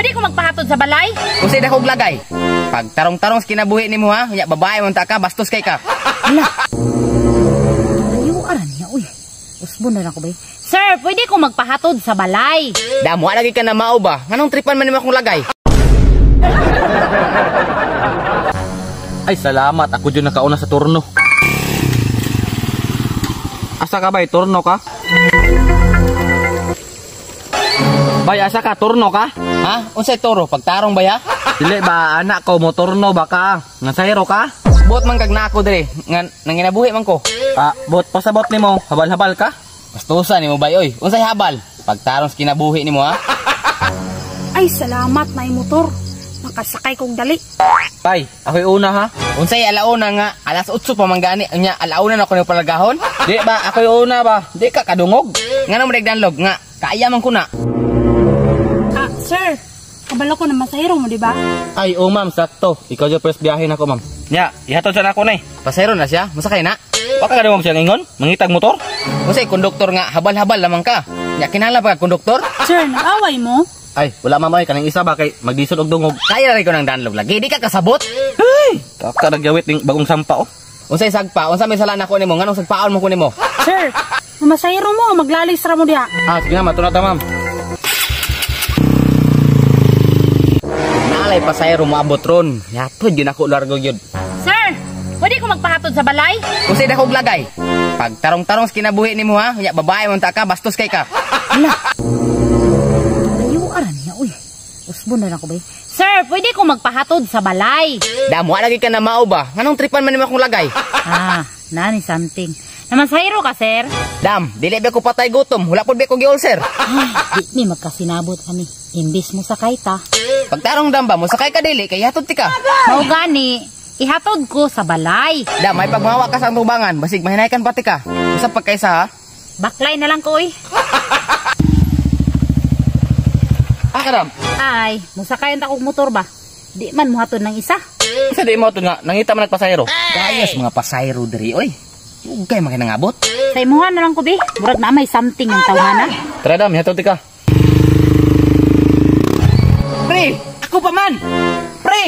Pwede ko magpahatod sa balay? Unsay dakog lagay? Pag tarong-tarong sa kinabuhi nimo ha, nya babae man ta ka, bastos kay ka. Hala. Ayuan niya, uy. Usbon na lang ko ba? Sir, pwede ko magpahatod sa balay. Damo lagi ka na mao ba? Nganong tripan man nimo akong lagay? Ay, salamat. Ako dyan nakauna sa turno. Asa ka bay? Turno ka? Bay, asa ka? Turno ka? Ha? Unsay toro? Pagtarong ba ya? Dili ba, anak ko, mo turno ba ka? Nasayro ka? Buot man kag nako dire, nga nanginabuhi man ko. Ah, bot, pasabot nimo. Habal-habal ka? Bastusan nimo bay oy. Unsay habal? Pagtarong sa kinabuhi nimo ha? Ay, salamat na motor. Makasakay kong dali. Bay, ako'y una ha. Unsay alauna nga alas 8 pa man gani, unya alauna na ko nimo palagahon? Di ba, ako'y una ba? Di ka kadungog. Ngano mo danlog nga kaya man ko na. Ah, sir. Kabalo ko na masahiro mo, di ba? Ay, oh ma'am, sakto. Ikaw dyan first biyahe na ko, ma'am. Nya, ihatod sa nako na eh. Pasero na siya, masakay na. Baka kadungog siyang ingon? Mangitag motor? Unsay konduktor nga habal-habal lamang ka. Nya kinahanglan pa ka konduktor? Sir, nag-away mo? Ay, wala ma'am ay, kaning isa ba kay magdisod og dungog. Kaya rin ko ng danlog lagi, di ka kasabot. Hey, kaka nagyawit ning bagong sampa oh. Unsay sagpa, unsa may sala nako nimo, nganong sagpaon mo ko nimo? Sir, masahiro mo, maglalis ra mo diha. Ah, sige na, matuna ta ma'am. Naalay pasayro moabot ron. Yatod yun ako largo yun. Sir, pwede ko magpahatod sa balay? Unsay dakog lagay? Pag tarong-tarong sa kinabuhi nimo ha, nya babae man ta ka, bastos kay ka. Hala. Ayuan niya, uy. Usbon na lang ko ba? Sir, pwede ko magpahatod sa balay. Damo lagi ka na mao ba? Nganong tripan man nimo akong lagay? Ah, nani something. Naman ka, sir? Dam, dili ba ko patay gutom? Wala pud ba ko gi-ulcer. Ay, di mi magkasinabot ani. Imbis mo sakay ta. Pagtarong dam ba mo sakay ka dili kay hatod ti ka. Mao gani, ihatod ko sa balay. Dam, may pagmawa ka sa tubangan, basig mahinaykan pati ka. Usa pagkaisa ha. Baklay na lang ko, uy. Ah, kadam. Ay, musakayon ta kog motor ba? Di man muhatod ng isa. Sa di mo to nga, nangita man nagpasayro. Gayos mga pasayro diri oy. Ugay man kinangabot. Sa imuha na lang ko, bi. Murag na may something ang tawhana. Tara dam, ihatod ti ka. Pre, ako pa man. Pre.